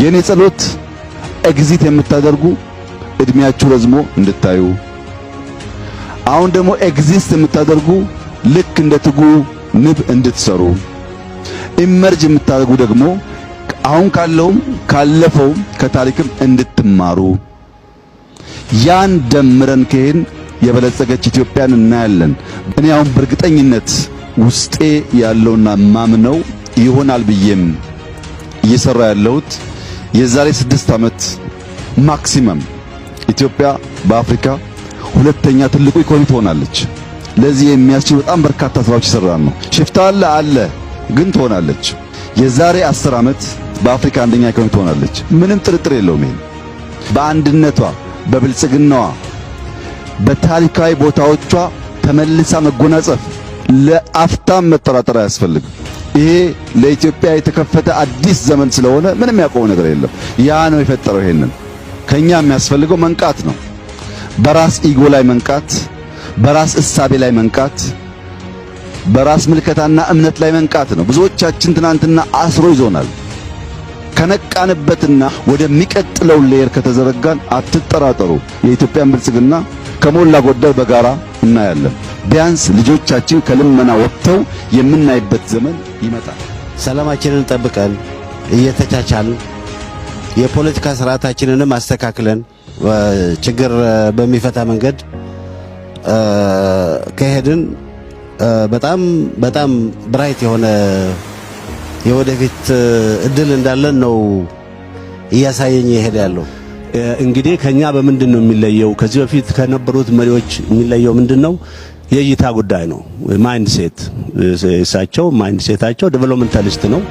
የኔ ጸሎት exit የምታደርጉ እድሜያችሁ ረዝሞ እንድታዩ፣ አሁን ደግሞ exist የምታደርጉ ልክ እንደ ትጉ ንብ እንድትሰሩ፣ emerge የምታደርጉ ደግሞ አሁን ካለውም ካለፈውም ከታሪክም እንድትማሩ፣ ያን ደምረን ከሄድን የበለጸገች ኢትዮጵያን እናያለን። እኔ አሁን በእርግጠኝነት ውስጤ ያለውና ማምነው ይሆናል ብዬም እየሰራ ያለሁት የዛሬ 6 ዓመት maximum ኢትዮጵያ በአፍሪካ ሁለተኛ ትልቁ ኢኮኖሚ ትሆናለች። ለዚህ የሚያስችል በጣም በርካታ ስራዎች ይሰራል ነው። ሽፍታ አለ አለ፣ ግን ትሆናለች። የዛሬ 10 ዓመት በአፍሪካ አንደኛ ኢኮኖሚ ትሆናለች። ምንም ጥርጥር የለውም። ይሄን በአንድነቷ፣ በብልጽግናዋ፣ በታሪካዊ ቦታዎቿ ተመልሳ መጎናጸፍ ለአፍታም መጠራጠር አያስፈልግም። ይሄ ለኢትዮጵያ የተከፈተ አዲስ ዘመን ስለሆነ ምንም ያቆመው ነገር የለም። ያ ነው የፈጠረው። ይሄንን ከኛ የሚያስፈልገው መንቃት ነው። በራስ ego ላይ መንቃት፣ በራስ እሳቤ ላይ መንቃት፣ በራስ ምልከታና እምነት ላይ መንቃት ነው። ብዙዎቻችን ትናንትና አስሮ ይዞናል። ከነቃንበትና ወደሚቀጥለው layer ከተዘረጋን አትጠራጠሩ፣ የኢትዮጵያን ብልጽግና ከሞላ ጎደል በጋራ እናያለን። ቢያንስ ልጆቻችን ከልመና ወጥተው የምናይበት ዘመን ይመጣል። ሰላማችንን ጠብቀን እየተቻቻልን የፖለቲካ ስርዓታችንንም አስተካክለን ችግር በሚፈታ መንገድ ከሄድን በጣም በጣም bright የሆነ የወደፊት እድል እንዳለን ነው እያሳየኝ የሄደ ያለው። እንግዲህ ከኛ በምንድን ነው የሚለየው? ከዚህ በፊት ከነበሩት መሪዎች የሚለየው ምንድን ነው? የእይታ ጉዳይ ነው። Mindset፣ እሳቸው mindset ኣቸው developmentalist ነው።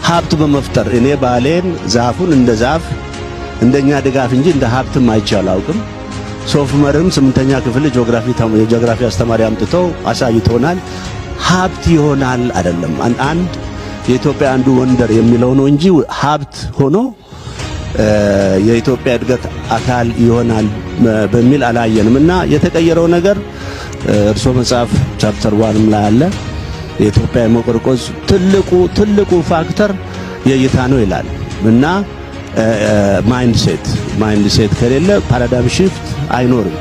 ሀብት በመፍጠር እኔ ባሌን ዛፉን እንደ ዛፍ እንደኛ ድጋፍ እንጂ እንደ ሀብትም አይቼ አላውቅም። ሶፍ ዑመርም ስምንተኛ ክፍል ጂኦግራፊ የጂኦግራፊ አስተማሪ አምጥተው አሳይቶናል። ሀብት ይሆናል አይደለም፣ አንድ የኢትዮጵያ አንዱ wonder የሚለው ነው እንጂ ሀብት ሆኖ የኢትዮጵያ እድገት አካል ይሆናል በሚል አላየንም። እና የተቀየረው ነገር እርሶ መጽሐፍ chapter 1 ም ላይ አለ። የኢትዮጵያ የመቆርቆዝ ትልቁ ትልቁ factor የእይታ ነው ይላል። እና mindset ከሌለ paradigm shift አይኖርም።